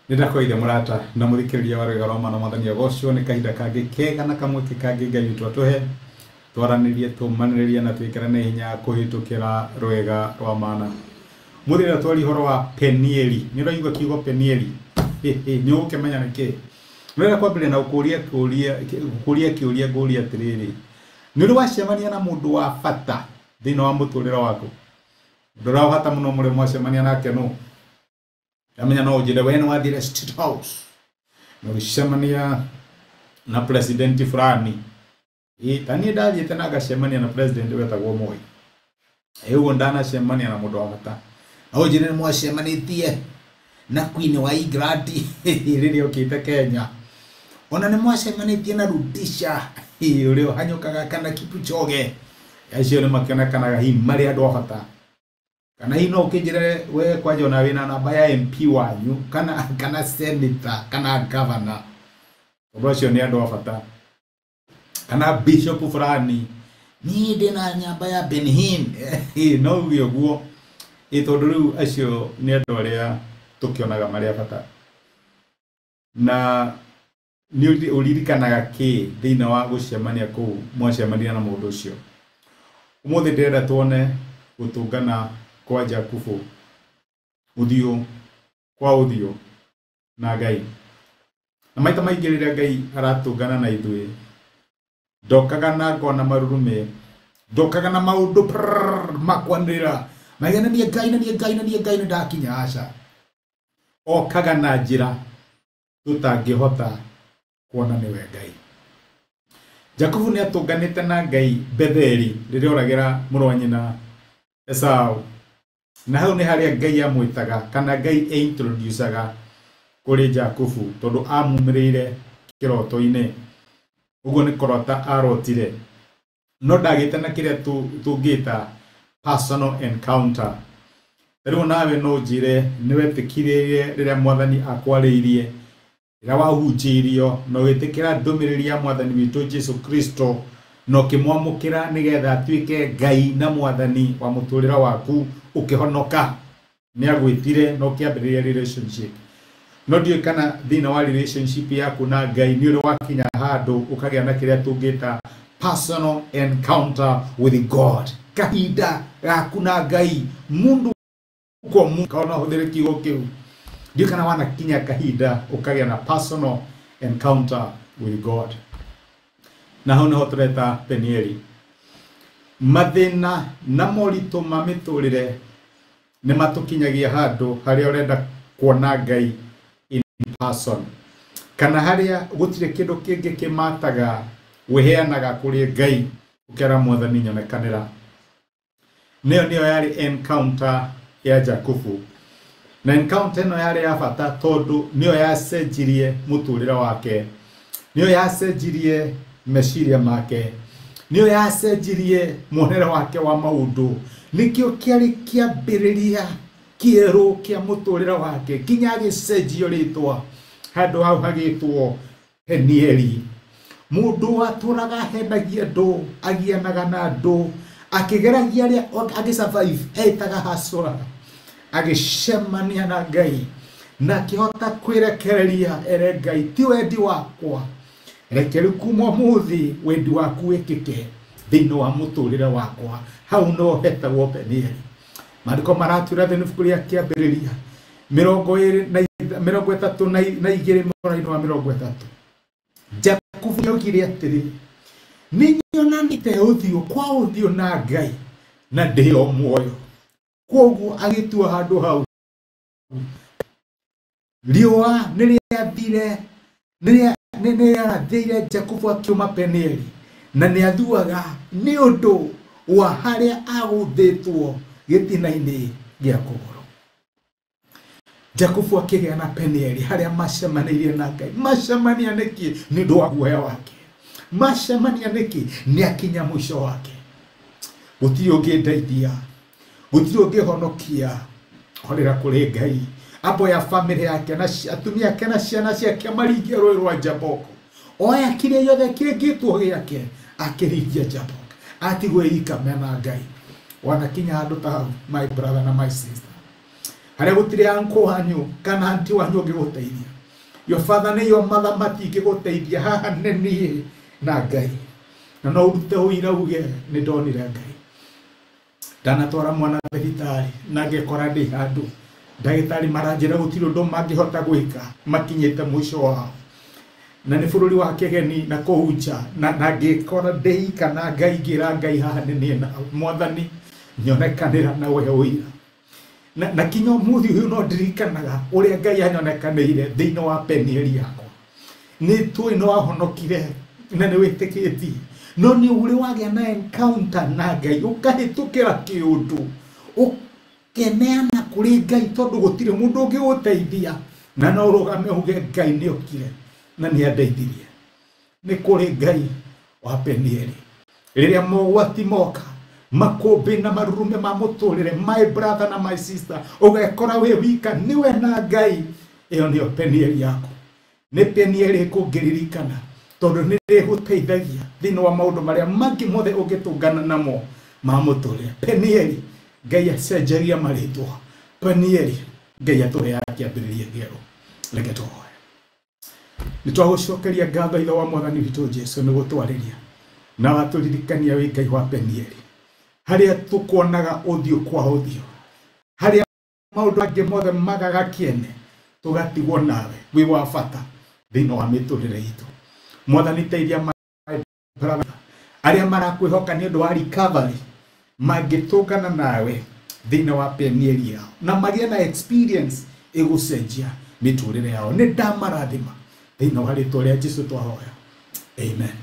Nĩndakũgeithia mũrata na mũthikĩrĩria wa Rwĩga rwa Mana Mwathani agocwo nĩ kahinda kangĩ kega na kamweke kangĩ Ngai witũ atũhe twaranĩrie tũmanĩrĩrie na twĩkĩrane hinya kũhĩtũkĩra rwĩga rwa mana. Mũthĩ twaria ũhoro wa Penieli. Nĩ ũraigua kiugo Penieli? Nĩ ũgũkĩmenya nĩkĩ? Ndĩrenda kwambĩrĩria na gũkũria kĩũria gũkũria kĩũria ngũria atĩrĩrĩ, nĩ ũrĩ wacemania na mũndũ wa bata thĩinĩ wa mũtũrĩre waku? Mũndũ ũrĩa wa bata mũno mũrĩ mwacemania nake nũ? Ndamenya no ũnjĩre we nĩ wathire State House na ũgĩcemania na president fulani. Ĩ ta niĩ ndathiĩte na ngacemania na president wetagwo Moi. Ĩ ũguo ndanacemania na mũndũ wa bata. No ũnjĩre nĩ mwacemanĩtie na Queen wa England rĩrĩa okĩte Kenya. Ona nĩ mwacemanĩtie na Rudisha ũrĩa ũhanyũkaga kana Kipchoge. Acio nĩ makĩonekanaga hihi marĩ andũ a bata. Kana hihi no ũkĩnjĩre we kwanja ona wĩna namba ya MP wanyu kana senator kana governor, tondũ acio nĩ andũ a bata. Kana bishop fulani, niĩ ndĩna namba ya Benny Hinn. No uge ũguo. Ĩ tondũ rĩu acio nĩ andũ arĩa tũkĩonaga marĩ a bata. Na nĩ ũririkanaga kĩ thĩinĩ wa gũcemania kũu mwacemania na mũndũ ũcio? Ũmũthĩ ndĩrenda tuone gũtũngana kwa Jakubu ũthiũ kwa ũthiũ na Ngai. Na maita maingĩ rĩrĩa Ngai aratũngana na ithuĩ, ndokaga na ngo na marurumĩ, ndokaga na maũndũ makwanĩrĩra maigana niĩ Ngai na niĩ Ngai na niĩ Ngai nĩ ndakinya, aca. Okaga na njĩra tũtangĩhota kuona nĩwe Ngai. Jakubu nĩ atũnganĩte na Ngai Betheli rĩrĩa oragĩra mũrũ wa nyina Esau. Na hau nĩ harĩa Ngai amwĩtaga kana Ngai eintroducaga kũrĩ Jakubu tondũ amumĩrĩire kĩroto-inĩ. Ũguo nĩ kũrota arotire. No ndagĩte na kĩrĩa tũngĩta personal encounter. Rĩu nawe no ũnjĩre nĩ wetĩkĩrire rĩrĩa Mwathani akwarĩirie, rĩrĩa wahunjĩirio na ũgĩtĩkĩra ndũmĩrĩri ya Mwathani witũ Jesu Kristo na ũkĩmwamũkĩra nĩgetha atuĩke Ngai na Mwathani wa mũtũrĩre waku, ũkĩhonoka. Nĩ agwĩtire na ũkĩambĩrĩria relationship. No ndiũĩ kana thĩinĩ wa relationship yaku na Ngai nĩ ũrĩ wakinya handũ ũkagĩa na kĩrĩa tũngĩta personal encounter with God. Kahinda gaku na Ngai, mũndũ kwa mũndũ, kana ũhũthĩre kiugo kĩu. Ndiũĩ kana wanakinya kahinda ũkagĩa na personal encounter with God. Na hau nĩho tũreta Penieli. Mathĩna na moritũ ma mĩtũrĩre nĩ matũkinyagia handũ harĩa ũrenda kuona Ngai in person, kana harĩa gũtirĩ kĩndũ kĩngĩ kĩmataga wĩheanaga kũrĩ Ngai ũkera Mwathani nyonekanĩra. Nĩyo nĩyo yarĩ encounter ya Jakubu. Na encounter ĩno yarĩ ya bata tondũ nĩyo yacenjirie mũtũrĩre wake, nĩyo yacenjirie meciria make, nĩyo yacenjirie muonere wake wa maũndũ. Nĩkĩo kĩarĩ kĩambĩrĩria kĩerũ kĩa mũtũrĩre wake, nginya agĩcenjio rĩtwa, handũ hau hagĩtwo Penieli. Mũndũ watũraga ahenagia andũ, agianaga na andũ, akĩgeragia arĩa agĩsurvive, etaga hasũra, agĩcemania na Ngai na akĩhota kwĩrekereria ere Ngai, ti wendi wakwa, reke rĩu kuma ũmũthĩ wendi waku wĩkĩke thĩinĩ wa mũtũrĩre wakwa. Hau no hetagwo Penieli. Maandĩko maratwĩra thĩinĩ ibuku rĩa kĩambĩrĩria mĩrongo ĩrĩ na mĩrongo ĩtatũ na igĩrĩ mũraini wa mĩrongo ĩtatũ. Jakubu nĩaugire atĩrĩ, nĩ nyonanĩte ũthiũ kwa ũthiũ na Ngai na ndĩ o muoyo. Kwoguo agĩtua handũ hau. Riũa nĩrĩathire, nĩrĩarathĩire Jakubu akiuma Penieli, na nĩathuaga nĩ ũndũ wa harĩa agũthĩtwo gĩtina-inĩ gĩa kũgũrũ. Jakubu akĩgĩa na Penieli harĩa macemanĩirie na Ngai. Macemania nĩkĩ? Nĩ ũndũ wa guoya wake. Macemania nĩkĩ? Nĩ akinya mũico wake. Gũtirĩ ũngĩndeithia, gũtirĩ ũngĩhonokia, horera kũrĩ Ngai. Ambo ya family yake na atumia ake na ciana ciake maringie rũĩ rwa Jaboko. Oya kĩrĩa gĩothe kĩngĩtwo gĩake akĩringia Jaboko. Atigwo ika mena Ngai. Wanakinya handũ ta hau, my brother na my sister, Harĩa gũtirĩ uncle wanyu kana auntie wanyu ũngĩgũteithia. Your father nĩ your mother matingĩgũteithia, haha nĩ niĩ na Ngai. Na no ũrute ũira uge nĩ ndonire Ngai. Ndanatwara mwana thibitarĩ na ngĩkora ndĩ handũ ndagĩtarĩ maranjĩra gũtirĩ ũndũ mangĩhota gwĩka, makinyĩte mũico wao. Na nĩ bũrũri wa kĩgeni na kũu nja, na ngĩkora ndĩika na Ngai, ngĩra Ngai haha nĩ niĩ nawe Mwathani, nyonekanĩra na we ũira. Na kinya ũmũthĩ ũyũ no ndirikanaga ũrĩa Ngai anyonekanĩire thĩinĩ wa Penieli yakwa. Nĩ tũĩ nĩ wahonokire na nĩ wĩtĩkĩtie, no nĩ ũrĩ wagĩa na encounter na Ngai, ũkahĩtũkĩra kĩũndũ, ũkeneana kũrĩ Ngai tondũ gũtirĩ mũndũ ũngĩgũteithia, na no ũrũgame uge Ngai nĩ okire na nĩ andeithirie. Nĩ kũrĩ Ngai wa Penieli. Rĩrĩa mogwati moka, makũmbĩ na marurume ma mũtũrĩre, my brother na my sister, ũgekora wĩ wika, nĩwe na Ngai. Ĩyo nĩyo Penieli yaku. Nĩ Penieli ĩkũngĩririkana tondũ nĩ ĩgũteithagia thĩinĩ wa maũndũ marĩa mangĩ mothe ũngĩtũngana namo ma mũtũrĩre. Penieli, Ngai acenjagia marĩtwa. Penieli, Ngai atũheaga kĩambĩrĩria kĩerũ. Reke tũhoe. Nĩ twagũcokeria ngatho Ithe wa Mwathani witũ Jesu nĩ gũtwarĩria na watũririkania wĩ Ngai wa Penieli, harĩa tũkuonaga ũthiũ kwa ũthiũ, harĩa maũndũ mangĩ mothe magaga kĩene, tũgatigwo nawe wĩ wa bata thĩinĩ wa mĩtũrĩre itũ. Mwathani teithia my brother arĩa marakwĩhoka nĩ ũndũ wa recovery, mangĩtũngana nawe thĩinĩ wa Penieli yao na magĩe na experience ĩgũcenjia mĩtũrĩre yao. Nĩ ndamarathima thĩinĩ wa rĩtwa rĩa Jesu twahoya, amen.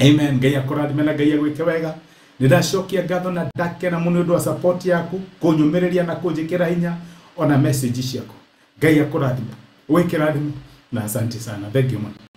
Amen. Ngai akũrathime na Ngai agwĩke wega. Nĩ ndacokia ngatho na ndakena mũno nĩ ũndũ wa support yaku, kũnyũmĩrĩria na kũnjĩkĩra hinya ona message ciaku. Ngai akũrathime, wĩkĩrathime na asante sana. Thank you mũno.